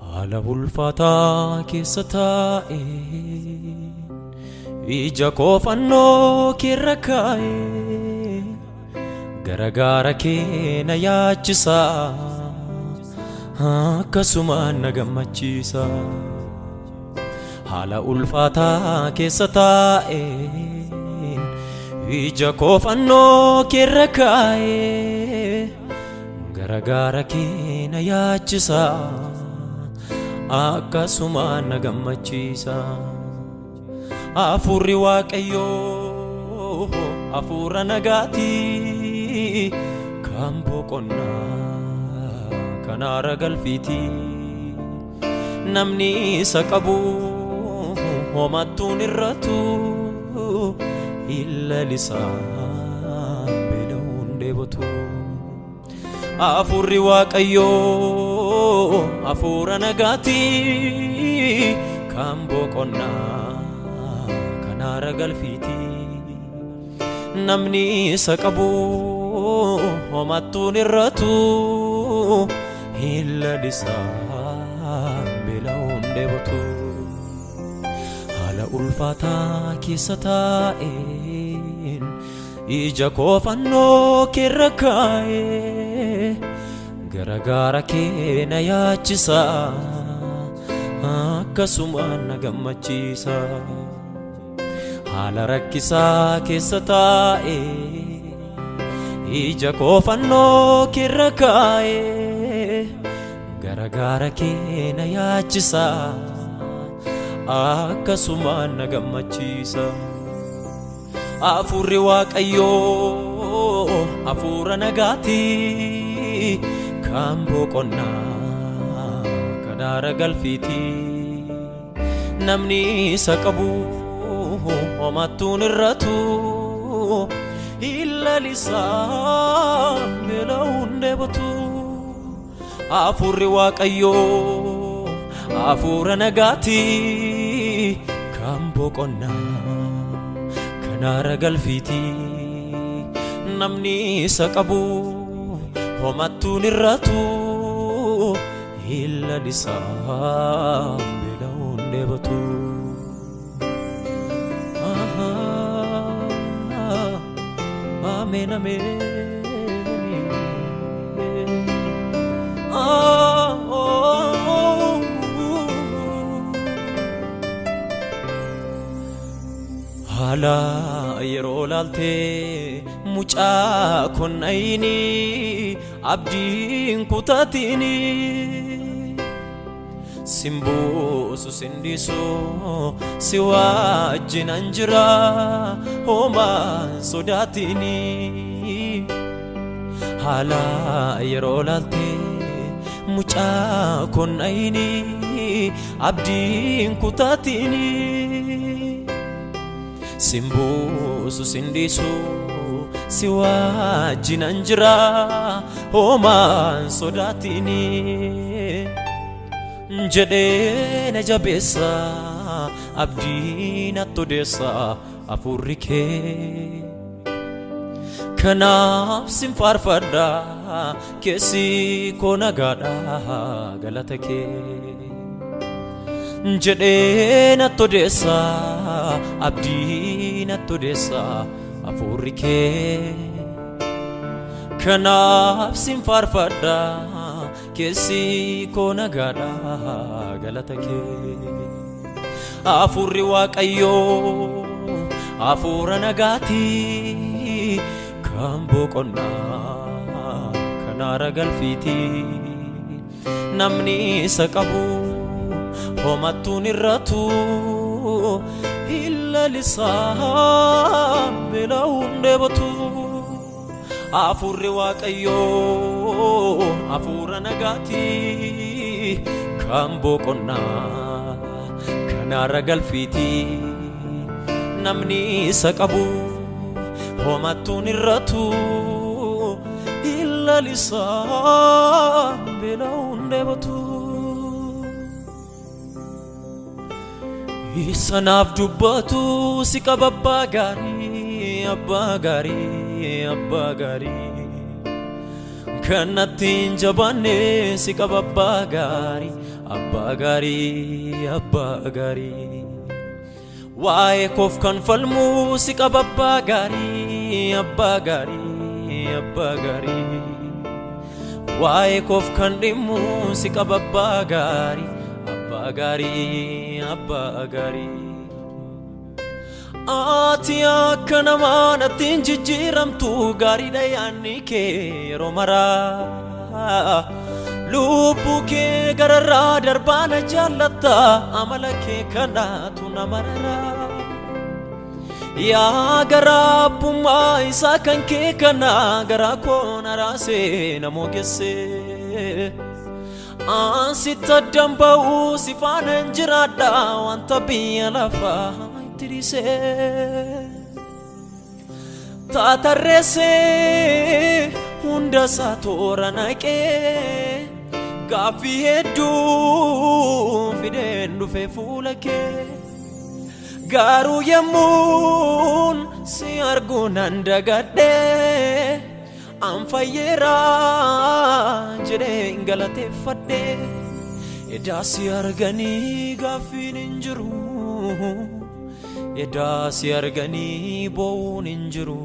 Haala ulfaataa keessa taa'ee ija koo fannoo keerra kaa'ee gara gaara kee na yaachisa akkasumaan na gammachiisa. Haala ulfaataa keessa taa'een ija koo fannoo keerra kaa'ee gara gaara kee na yaachisa akkasumaan na gammachiisa. Hafuurri Waaqayyoo hafuura nagaati kan boqonnaa kan haara galfiiti. Namni isa qabu homattuun irratu hin lalisaa beela'uun dheebotu. Hafuurri Waaqayyoo hafuura nagaati kan boqonnaa kan haara galfiiti. Namni isa qabu homattuun irratu hin lalisaa beela'uun dheebotu. Haala ulfaataa keessa taa'een ija koo fannoo keerra kaa'ee gara gaara kee na yaachisa akkasumaan na gammachiisa. Haala rakkisaa keessa taa'ee ija koo fannoo keerra kaa'ee gara gaara kee na yaachisa akkasumaan na gammachiisa. Hafuurri Waaqayyoo hafuura nagaati kan boqonnaa kan haara galfiiti. Namni isa qabu homattuun irratu hin lalisaa beela'uun dheebotu. Hafuurri Waaqayyoo hafuura nagaati kan boqonnaa kan haara galfiiti. Namni isa qabu homattuun irratu hin lalisaa beela'uun dheebotu. Ameen ameen. Haala yeroo laaltee mucaa konnayini abdiin kutaatini. Simbuusu sindiisu si wajjinan jira homaan sodaatini. Haala yeroo laaltee mucaa konnayini abdiin kutaatini. Simbuusu sindiisu si wajjinan jira homaan sodaatini. Jedhee na jabeessa abdii natti odeessa hafuurri kee. Kanaaf sin faarfadha keessi koo nagaadha galata kee. Jedhee natti odeessa abdii natti odeessa hafuurri kee. Kanaaf sin faarfadha keessi koo nagaadha galata kee. Hafuurri Waaqayyoo hafuura nagaati kan boqonnaa kan haara galfiiti. Namni isa qabu homattuun irratu hin lalisaa beela'uun dheebotu. Hafuurri Waaqayyoo hafuura nagaati kan boqonnaa kan haara galfiiti. Namni isa qabu homattuun irratu hin lalisaa beela'uun dheebotu. Isa naaf dubbatu si qaba abbaa gaarii, abbaa gaarii, abbaa gaarii. Kan natti hin jabaanne si qaba abbaa gaarii, abbaa gaarii, abbaa gaarii. Waa'ee koof kan falmu si qaba abbaa gaarii, abbaa gaarii, abbaa gaarii. Waa'ee koof kan dhimmu si qaba abbaa gaarii, abbaa gaarii, abbaa gaarii. Ati akka namaa natti hin jijjiiramtu, gaariidha yaadni kee yeroo maraa. Lubbuu kee gararraa darbaa na jaallatta, amala kee kanaatu na mararaa. Yaa garaa abbummaa isaa kan kee kana, garaa koo na raasee na moogessee. Ansitti addan ba'uu si faana hin jiraadha, wanta biyya lafaa itti dhiisee. Taatarreessee hunda isaa toora naqee, gaaffii hedduu fideen dhufe fuula kee. Garuu yemmuun si argu nan dagadhee, an fayyeera jedheen galateeffadhe. Edaa si arganii gaaffiin hin jiru. Edaa si arganii boo'uun hin jiru.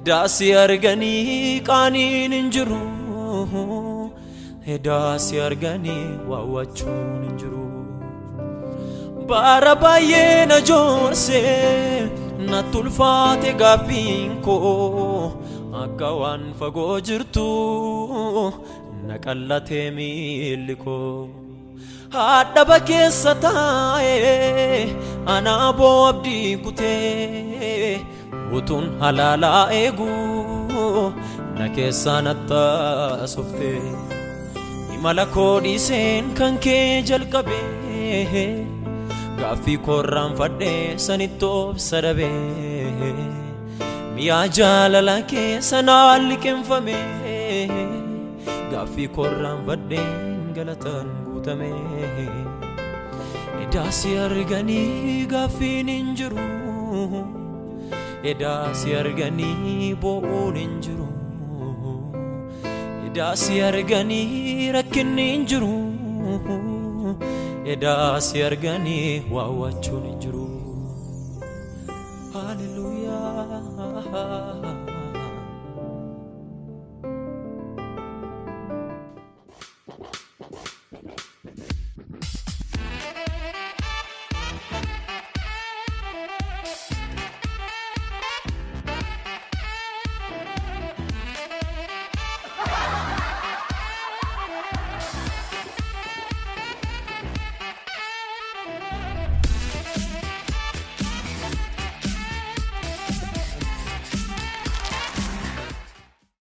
Edaa si arganii qaaniin hin jiru. Edaa si arganii waawwachuun hin jiru. Bara baay'ee na joorsee natti ulfaate gaaffiin koo, akka waan fagoo jirtu na qallatee miilli koo. Haadhaba keessa taa'ee anaa boo abdii kutee, utuun halaalaa eegu na keessaa nattaasofte. Imala koo dhiiseen kan kee jalqabee, gaaffii koorraan fadhee sanitti obsa dhabee, mi'aa jaalala kee sanaan liqinfame, gaaffii koorraan fadheen galataan guutame. Edaa si arganii gaaffiin hin jiru. Edaa si arganii boo'uun hin jiru. Edaa si arganii rakkinni hin jiru. Edaa si arganii waawwachuun hin jiru. Haleluuyaa.